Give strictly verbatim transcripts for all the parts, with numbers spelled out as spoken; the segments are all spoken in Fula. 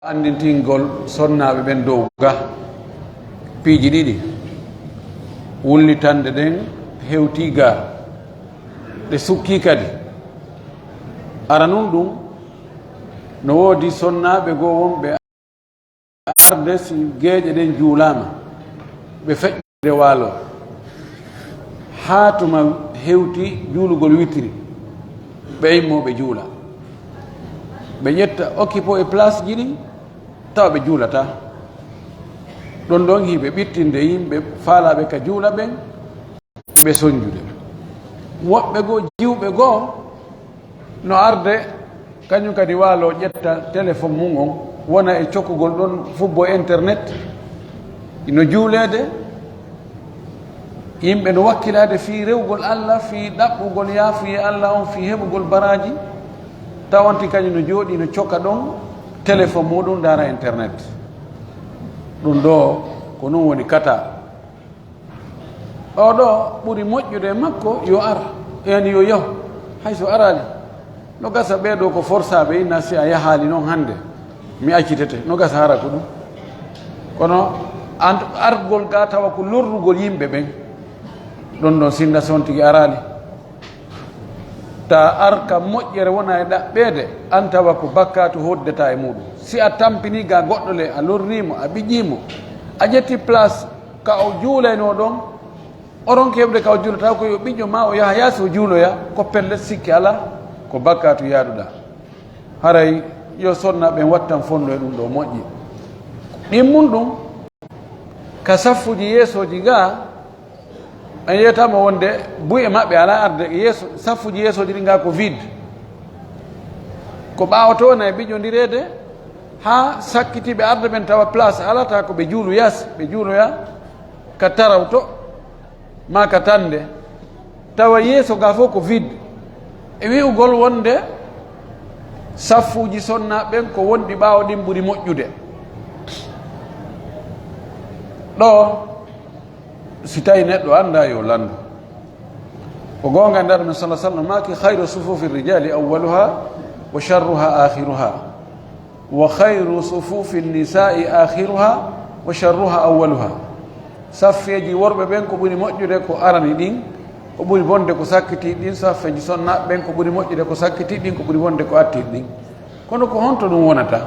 Anndintingol sonnaaɓe ɓen dow ga piiji ɗiɗi, wullitannde ɗen hewtii ga, ɗe sukkii kadi. Aranun ɗum, no woodi sonnaaɓe goo wonɓe arde si geeƴe ɗen juulaama, ɓe feƴƴa e waalo, haa tuma hewti juulugol witiri, ɓe immoo ɓe juula. Ɓe ƴetta occupoo e place ji ɗin, tawa ɓe juulataa. Ɗon ɗon hiɓe ɓittinde yimɓe faalaaɓe ka juula ɓen, ɓe sonjude. Woɓɓe goo, jiwɓe goo, no arde, kañum kadi waalo ƴetta téléphone mum on, wona e cokkugol ɗon fubbo internet, ino juuleede. Yimɓe no wakkilaade fii rewugol Alla, fii ɗaɓɓugol yaafuyee Alla on, fii heɓugol baraaji. Tawanti kañum no jooɗii no cokka ɗon téléphone muɗum, ndaara internet. Ɗum ɗoo, ko non woni kata. Oo ɗoo ɓuri moƴƴude e makko yo ar, yani yo yahu, hay so araali. No gasa ɓee ɗoo ko forsaaɓe, inna si a yahaali non hannde, mi accitete. No gasa hara ko ɗum. Kono an-, argol ga tawa ko lorrugol yimɓe ɓen, ɗon ɗon sinna si on tigi araali. Ta ar ka moƴƴere wona e ɗaɓɓeede, an tawa ko bakkaatu hoddata e muɗum. Si a tampini ga goɗɗo le, a lorriimo, a ɓiƴiimo, a ƴetti place ka o juulaynoo ɗon, o ronki heɓude ka o juulata, ko yo ɓiƴƴo ma o yaha yaasi o juuloya, ko pellet, sikke alaa, ko bakkaatu yaaduɗaa. Haray yo sonna ɓen wattan fonndo e ɗum ɗoo moƴƴi. Ɗimmun ɗum ka saffuuji yeesooji ga, en yewtaama wonde buy e maɓɓe alaa arde yeeso, saffuuji yeesooji ɗin ga ko vide. Ko ɓaawo to wona e ɓiƴƴondireede haa sakkitiiɓe arde ɓen tawa place alaa, tawa ko ɓe juulu yaasi, ɓe juuloya ka tarawto. Maa ka tannde, tawa yeeso ga fof ko vide. E wi'ugol wonde saffuuji sonnaaɓe ɓen ko wonɗi ɓaawo ɗin ɓuri moƴƴude. Ɗoo, si tawi neɗɗo anndaa, yo lanndu. Ko goonga, Nulaaɗo men sallallaahu alayhi wa sallam maaki: "Khayru sufufi rijali awwaluha wa sharruha akhiruha." "Wa khayru sufufi nisai akhiruha wa sharruha awwaluha." Saffeeji worɓe ɓen ko ɓuri moƴƴude ko arani ɗin, ko ɓuri bonde ko sakkitiiɗi ɗin. Saffeeji sonnaaɓe ɓen ko ɓuri moƴƴude ko sakkitiiɗi ɗin, ko ɓuri bonde ko attiiɗi ɗin. Kono ko honto ɗum wonata?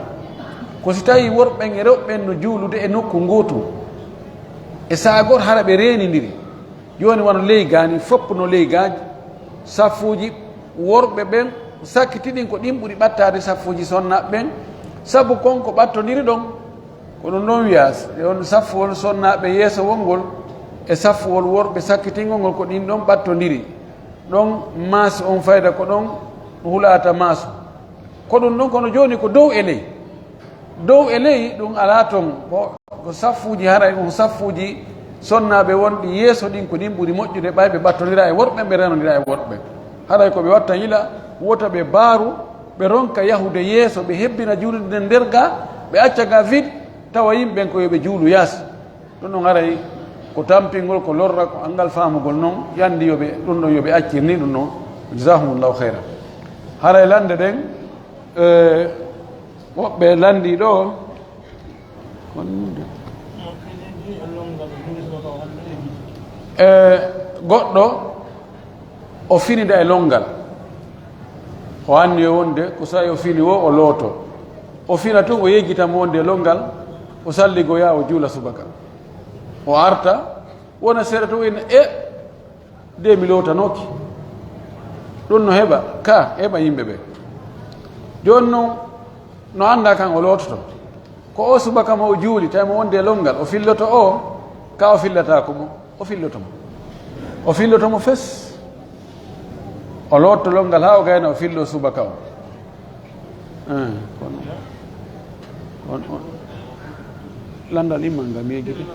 Ko si tawii worɓe ɓen e rewɓe ɓen no juulude e nokku ngootu, e sa'a gooto hara ɓe reenindiri. Jooni wano ley ga ni, fof no ley gaaji, saffuuji worɓe ɓen sakkiti ɗin, ko ɗin ɓuri ɓattaade saffuuji sonnaaɓe ɓen, sabu kon ko ɓattondiri ɗon. Ko ɗum ɗon wiyaa, e on saffuwol sonnaaɓe yeeso wongol e saffuwol worɓe sakkitingol ngol, ko ɗin ɗon ɓattondiri. Ɗon maas on fayda ko ɗon hulaata maasu. Ko ɗum ɗon, kono jooni ko dow e ley. Dow e ley ɗum alaa ton. Ko, ko saffuuji, haray ko saffuuji sonnaaɓe wonɗi yeeso ɗin, ko ɗin ɓuri moƴƴude, ɓay ɓe ɓattondira e worɓe, ɓe renondira e worɓe. Haray ko ɓe watta yila, wota ɓe baaru, ɓe ronka yahude yeeso, ɓe hebbina juulde nder ga, ɓe acca ga vide, tawa yimɓe ɓen ko yo ɓe juulu yaasi. Ɗum ɗon haray ko tampingol, ko lorra, ko anngal faamugol non, yandi yo ɓe, ɗum ɗon yo ɓe accir ni ɗum ɗon. Jazahumullahu khayran. Haray lande ɗen, eh, woɓɓe landi ɗo, eh, goɗɗo o finida e longal. O anni o wonde ko sa'i o fini wo, o looto. O fina tun, o yejjita mo wonde e longal, o salligoya, o juula subaka. O arta, wona seeɗa tun, o inna, "E, de mi lootanooki." Ɗun no heɓa, ka heɓa yimɓe ɓe. Jooni non, no annda kan o loototo. Ko o subaka mo o juuli, tawi mo wonde e longal, o filloto o, ka o fillataako mo, o filloto mo. O filloto mo fes. O lootto longal haa o gayna, o fillo subaka o. Eh, kono, on, on, landal immal ngal mi yejjiti.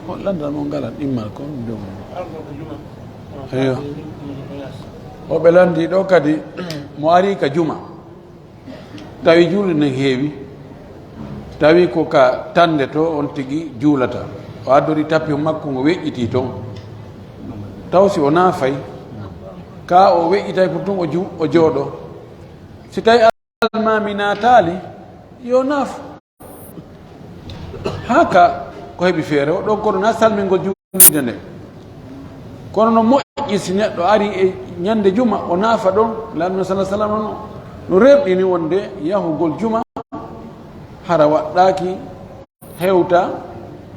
On landal mo ngalat immal kon joom. Eyo. O ɓe lanndii ɗo kadi, mo ari ka juma, tawi juulde nden heewi, tawi ko ka tannde to on tigi juulata. O addori tapi makko ngo weƴƴitii ton. Taw si o naafay, ka o weƴƴitay pour tun o ju-, o jooɗo. Si tawi almaami naataali, yo naaf. Haa ka ko heɓi feere, o ɗon kono na salmingol juulde nde. Kono no moƴƴi si neɗɗo ari e ñande juma, o naafa ɗon. Laamɗo sallallahu alaihi wasallam no, no rerɗini wonde yahugol juma hara waɗɗaaki, hewta,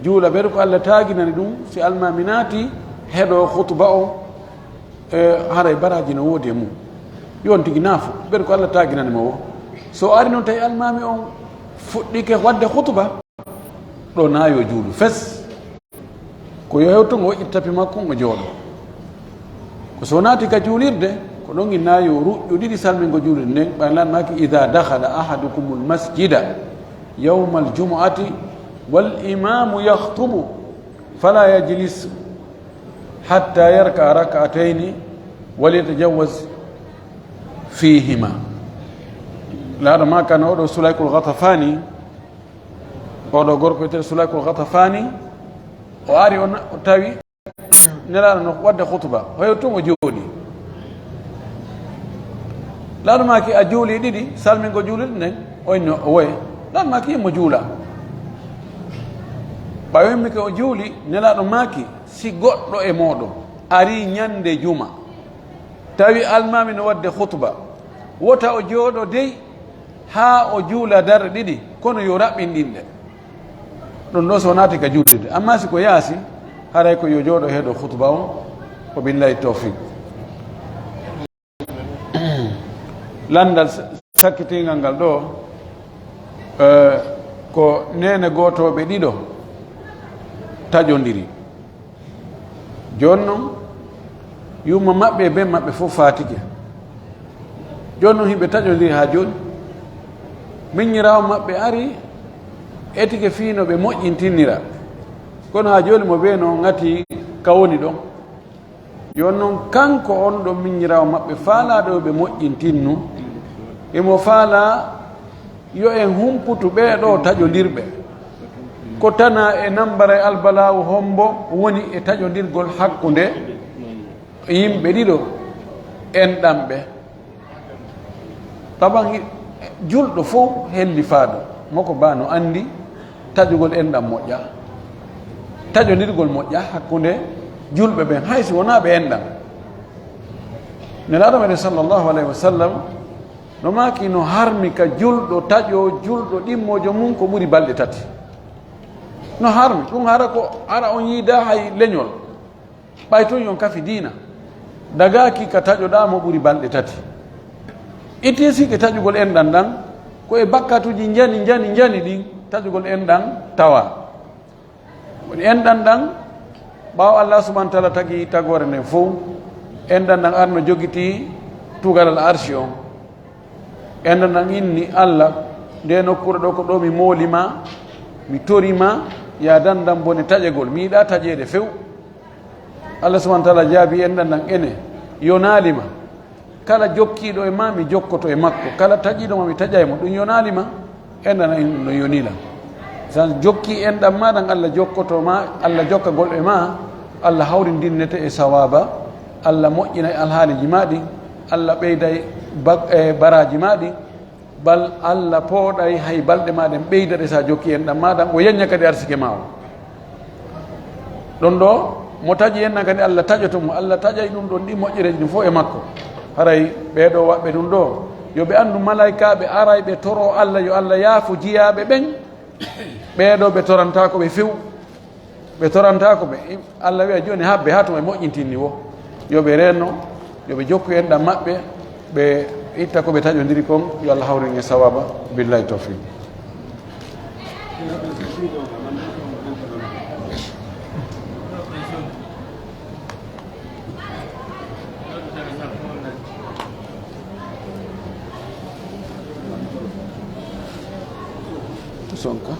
juula, ɓeɗo ko Allah taaginani ɗum, si almaami naati heɗo khutba o, e, haray baraaji no woodi e mum. Yo on tigi naafo, ɓeɗo ko Allah taaginani mo o. So o ari noon tawi almaami on fuɗɗike waɗde khutba, ɗo na yo juulu fes. Ko yo hewto ngo waɗi tapi makko, ngo jooɗo. Ko so naati ka juulirde, ko ɗon inna yo ruƴƴu ɗiɗi salmingo juulirde nden, ɓay lan maaki, "Idha dakhala ahadukumul masjida yawmal jumu'ati wal imamu yakhtubu, fala yajlis hatta yarka rak'atayni wal yatajawwaz fihima." Laaɗo ma kan oɗo Sulaykul Ghatafani, oɗo gorko wiyetee Sulaykul Ghatafani, o ari, o na-, o tawi Nelaaɗo no waɗde khutba, hoyo tun o jooɗi. Laaɗo maaki, "A juuli ɗiɗi, salmingo juulirde nden?" O inni, "Owe." Laaɗo maaki, "Yimmo juula." Ɓay o immike o juuli, Nelaaɗo maaki, "Si goɗɗo e mooɗon ari ñande juma, tawi almaami no waɗde khutba, wota o jooɗo dey haa o juula darɗe ɗiɗi, kono yo raɓɓin ɗin ɗe." Ɗum ɗo so naati ka juulirde. Amma si ko yaasi, haray ko yo jooɗo heɗo khutba on. Wa billahi tawfiq. Lanndal sa-, sakkitingal ngal ɗo, eh, ko neene gootooɓe ɗiɗo taƴondiri. Jooni non, yumma maɓɓe e ben maɓɓe fof faatike. Jooni non, hiɓe taƴondiri haa jooni. Miññiraawo maɓɓe ari, etike fii no ɓe moƴƴintinira. Kono haa jooni mo bee no ŋati ka woni ɗon. Jooni non, kanko on ɗon miññiraawo maɓɓe faalaaɗo yo ɓe moƴƴintinnu, emo faalaa yo en humputu ɓee ɗoo taƴondirɓe. Ko tana e nambaray albalaawu hombo woni e taƴondirgol hakkunde yimɓe ɗiɗo enɗanɓe? Taban, julɗo fof hellifaaɗo, mo ko baa no anndi taƴugol enɗan moƴƴa, taƴondirgol moƴƴa hakkunde julɓe ɓen, hay si wonaa ɓe enɗan. Nelaaɗo meɗen sallallahu alayhi wa sallam no maaki, no harmi ka julɗo taƴo julɗo ɗimmoojo mum ko ɓuri balɗe tati. No harmi ɗum, hara ko, hara on yiida hay leñol. Ɓay tun yon kafi diina, dagaaki ka taƴoɗaa mo ɓuri balɗe tati. Itti e sikke taƴugol enɗan ɗan, ko e bakkatuuji njani, njani, njani ɗin taƴugol enɗan tawa. Woni enɗan ɗan, ɓaawo Allah subhanahu wa ta'ala tagi tagoore nden fow, enɗan ɗan arno jogiti tugalal arshi on. Enɗan ɗan inni, "Allah, nde nokkuure ɗo ko ɗo mi mooli ma, mi tori ma, ya dandan bone taƴegol, mi yiɗa taƴeede few." Allah subhanahu wa ta'ala jaabi enɗan ɗan, "Ene, yonaali ma. Kala jokkiiɗo e ma, mi jokkoto e makko. Kala taƴiiɗo ma, mi taƴay mo. Ɗum yonaali ma." Enɗan ɗan inni, "Ɗum no yonii lan." San jokki enɗan ma ɗan, Allah jokkoto ma, Allah jokkagol e ma, Allah hawrindinnete e sawaaba, Allah moƴƴinay alhaaliji ma ɗin, Allah ɓeyday ba-, e baraaji ma ɗin, bal Allah pooɗay hay balɗe ma ɗen ɓeyda ɗe sa jokki enɗan ma ɗan, o yañña kadi arsike ma o. Ɗon ɗo, mo taƴi enɗan kadi Allah taƴoto mo, Allah taƴay ɗum ɗon ɗi moƴƴereeji ɗin fof e makko. Haray ɓee ɗo waɗɓe ɗum ɗo, yo ɓe anndu malaykaaɓe aray ɓe toro Allah, yo Allah yaafo jiyaaɓe ɓen, ɓee ɗo ɓe torantaako ɓe few. Ɓe torantaako ɓe. Allah wi'a jooni, habbe haa tuma e moƴƴintinni wo. Yo ɓe reenno, yo ɓe jokku enɗan maɓɓe, ɓe itta ko ɓe taƴondiri kon, yo Allah hawrin en sawaaba. Billahi tawfiq. Sonka.